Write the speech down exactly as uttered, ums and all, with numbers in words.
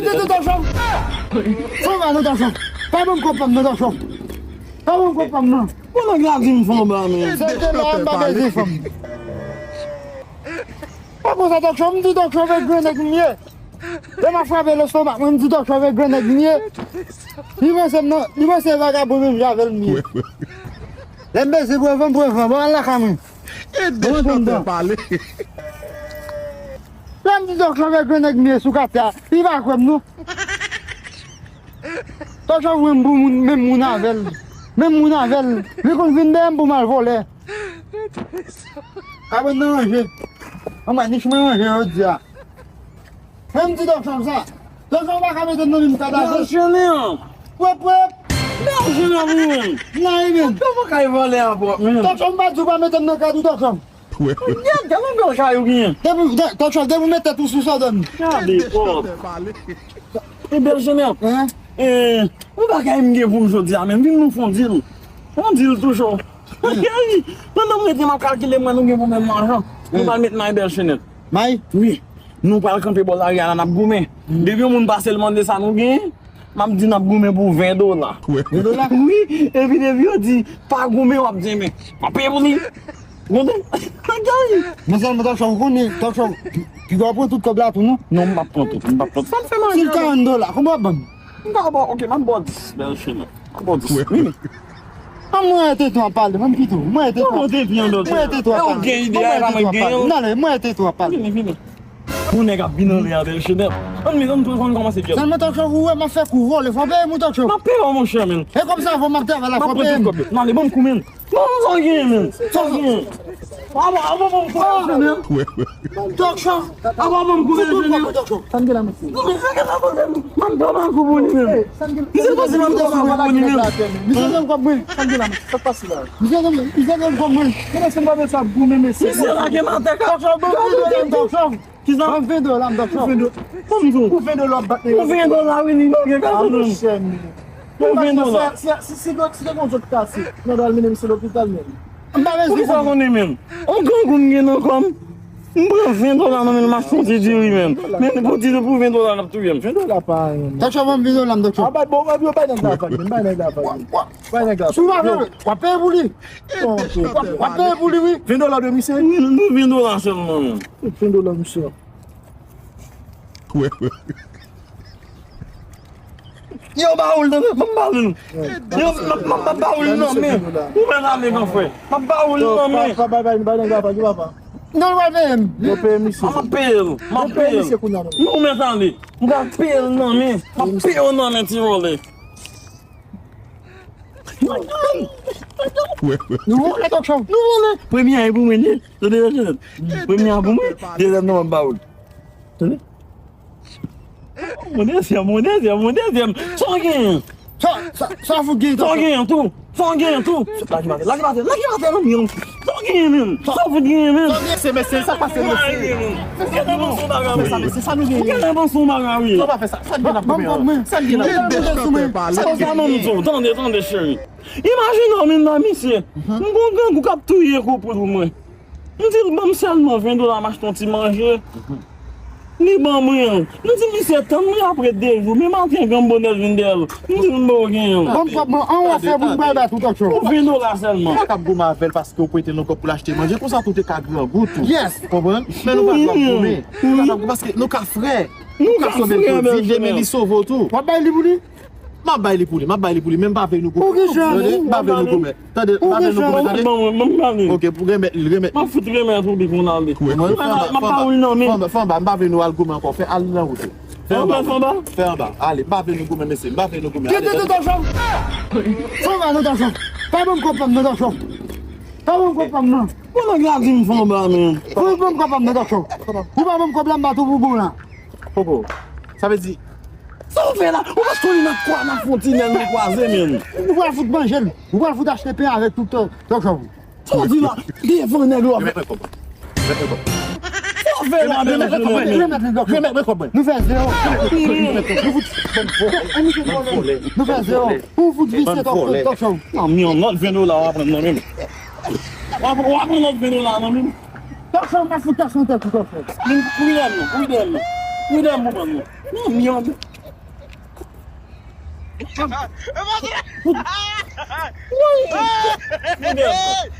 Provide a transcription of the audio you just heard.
Tete Tòchòm! Fanm ba non Tòchòm! Pa ban m kòb pa m non Tòchòm! Pa ban m kòb pa m non! Bon, nèg la di m fanm ba men. Se te la m pa bezwen fanm. Pa konsa Tòchòm, m di Tòchòm e gran nèg m ye. Lè m ap frape lestomak mwen, m di Tòchòm e gran nèg m ye. Li panse m nan, li panse e vagabon menm jan avè l m ye. Lè m bezwen pran van, m pran van, bon, al lakay mwen. Ede chantè pale. Lè m di Tòchòm e gran nèg m ye sou katè a, li pa kwè m non. Tòchòm wè m pou moun, menm moun avè l. Menm moun avè l. Li konn vin dèyè m pou m al vòlè. Kabann nan ranje. Anmwey, nich mwen ranje jodi a. Menm ti Tòchòm sa. Tòchòm pa ka mete m nan menm kad avè l. Bèl jenè an. Pwèp, pwèp. Bèl jenè an pou mwen. Nan, e menm. Kòman kay vòlè a pwòp, menm? Tòchòm pa di w pa mete m nan kad ou, Tòchòm. Gad, gad, yon bèl chay ou genyen. Depi, de, Tòchòm, depi w met tèt ou sou sòdòn. Gade, pwòp. E bèl jenè an. Hein? E, yon bagay m gen pou w jodi a, menm vin nou fè yon dil. Yon dil toujou. Pandan m rete m ap kalkile mwen nou gen pwoblèm lajan. Nou pral met may bèl chenèt. May? Wi. Nou pral kanpe bò lari a la n ap goumen. Depi yon moun pase l mande sa nou genyen, m ap di n ap goumen pou ven dola. Ven dola? Wi. Epi depi yo di pa goumen w ap di men. M ap peye pou li. Gade. Men sèlman Tòchòm konnen, Tòchòm, pi, piga w pran tout kòb la tou non? Non, m p ap pran tout, m p ap pran tout. Sa m fè manje? Si l karant dola, konbyen w ap ban m? M ka ba w, ok, m ap ba w dis, bèl chenèt. M ap ba w dis. Wi. An mwen rete tou ap pale, ban m kite w. Mwen rete tou. Mwen rete tou ap pale. Ou gen ide a, e pa mwen ki genyen l. Nan, mwen rete tou ap pale. Vini, vini. Pou nèg ap vin anlè a bèl chenèt. Ann, mezanmi, tou konn kòmanse vyòl. Sèlman Tòchòm ou wè, m ap fè kou vòlè, fò peye m wi Tòchòm. M ap peye w, monchè, men. E kòb sa fò m ap travay la, fò peye m. M ap pran tout kòb yo. Nan, ale, ban m kou, men. Bon, sa w genyen, men? Sa w genyen? Aba, aba, ban m kou, men. Tòchòm. Aba, ban m kou, men, jenè. Sa m gen la, mesye. Non, men, sa gen la, men, m ap pran kou pou li, men. Misye panse m ap pran kou pou li, men. Misye gen kòb mwen. Sa m gen la, mesye. Sa k pase la? Misye gen, misye gen kòb mwen. Men, mesye, m pa bezwen sa pou mwen, mesye. Misye lage m atè, ka. Tòchòm, ban m ven dola, Tòchòm. Kisa? Ban m ven dola, m Tòchòm. Pou ven dola. Pou ven dola w ap bat nèg. Pou ven dola, wi, li lage, ka. Pou ven dola. Pou ven dola. Si, si, si, si, si te gen yon zòt kase, nou t al mennen misye lopital, men. M pa bezwen. Poukisa w konnen, men? On grangou m gen nan kò m. M pran ven dola nan men l, m achte yon ti diri, men. Men pou ti, pou ven dola, l ap touye m. Ven dola pa anyen, non. Tòchòm, ban m ven dola m, Tòchòm. A, bay, bon, bay nèg la vag, men, bay nèg la vag. Bay nèg la vag. Si w pa vle, w ap peye pou li. W ap, w ap peye pou li, wi. Ven dola de misye? Wi, ven dola sèlman, men. Ven dola, misye. Yo, ba ou l, tande, ban m ba ou l. Yo, m ap, m ap, m ap ba ou l nan men. Ou mèt ale, gran frè. M ap ba ou l nan men. Papa, bay, bay, bay nèg la vag, papa. Non, l pral peye m. Yo peye misye. M ap peye l. M ap peye l. Yo peye misye kounye a, non. Non, ou mèt ale. M pral peye l nan men. M ap peye w nan men, ti vòlè. Nou vòlè, Tòchòm. Nou vòlè. Premye a e pou mwen, tande, tande. Premye a pou mwen, dezyèm nan m ap ba ou l. Tande. Mon dezyèm, mon dezyèm, mon dezyèm. Sa w genyen? Sa, sa, sa fout genyen, Tòchòm? Sa w genyen tou? Sa w genyen tou? Lage m atè, lage m atè, lage m atè, non, non. Sa w genyen, menm? Sa w fout genyen, menm? Sa w genyen, se mesye, sa k pase, mesye? Ou gentan panse yon bagay, wi. Sa, mesye, sa nou genyen? Ou gentan panse yon bagay, wi. Sa w pa fè sa? Sa n gen ap goumen an? Sa n gen ap goumen an? Sa w sa, non, m di w, tande, tande, cheri. Imajine w, menm nan misye. M gon grangou k ap touye kou pou mwen. M di l ban m sèlman ven dola m achte yon ti manje. Li ban mwen l. M di misye tann mwen apre de jou, men maten granm bonè l vin dèyè l. M di l m ba w genyen l. Ban m kòb mwen, an w ap fè pou m pral bay tout òk cho. Pou ven dola sèlman. Ou pa ka ap goumen avè l paske ou prete l yon kòb pou l achte manje, konsa tou te ka grangou tou. Yes. Konprann? Men nou pa dwe ap goumen. Nou pa ka ap goumen paske nou ka frè. Nou ka sove l pou di, demen li sove w tou. W ap bay li pou li? M ap bay li pou li, m ap bay li pou li, men m pa vle nou goumen. Tande, m pa vle nou goumen. Tande, m pa vle nou goumen, tande. Ban mwen, ban m pale. Ok, pou remèt li, remèt li. M ap fout remèt ou li pou l ale. M ap ba ou l nan men. Fanba, fanba, m pa vle nou al goumen ankò. Fè al nan wout ou. Fè anba, fanba. Fè anba. Ale, m pa vle nou goumen, mesye. M pa vle nou goumen. Kite Tòchòm. Fanba, non, Tòchòm. Pa ban m kòb pa m, non, Tòchòm. Pa ban m kòb pa m, non. Bon, nèg la di m fanba, men. Ban m kòb pa m, non, Tòchòm. Ou pa ban m kòb la, m bat ou pou bon la. Poko. Sa vle di, sa w fè la? Ou pa konnen nan kwa nan fontinèl nou kwaze, menm. Ou pral fout manje l. Ou pral fout achte pen avèk tout, euh, Tòchòm. Sa w di la? Devan nèg la. Remèt mwen kòb mwen. Remèt mwen kòb mwen. Sa w fè la? Remèt mwen kòb mwen. Remèt mwen kòb mwen. Nou fè zewo. Nou fout, nou fè zewo. Ou fout visye Tòchòm. Nan men yon lòt ven dola w ap pran nan men m. W ap, w ap pran lòt ven dola nan men m. Tòchòm pa fout Tòchòm tèt ou Tòchòm. Prudèman, prudèman. Prudèman pou mwen. Nan men yon Woy! Fidèl.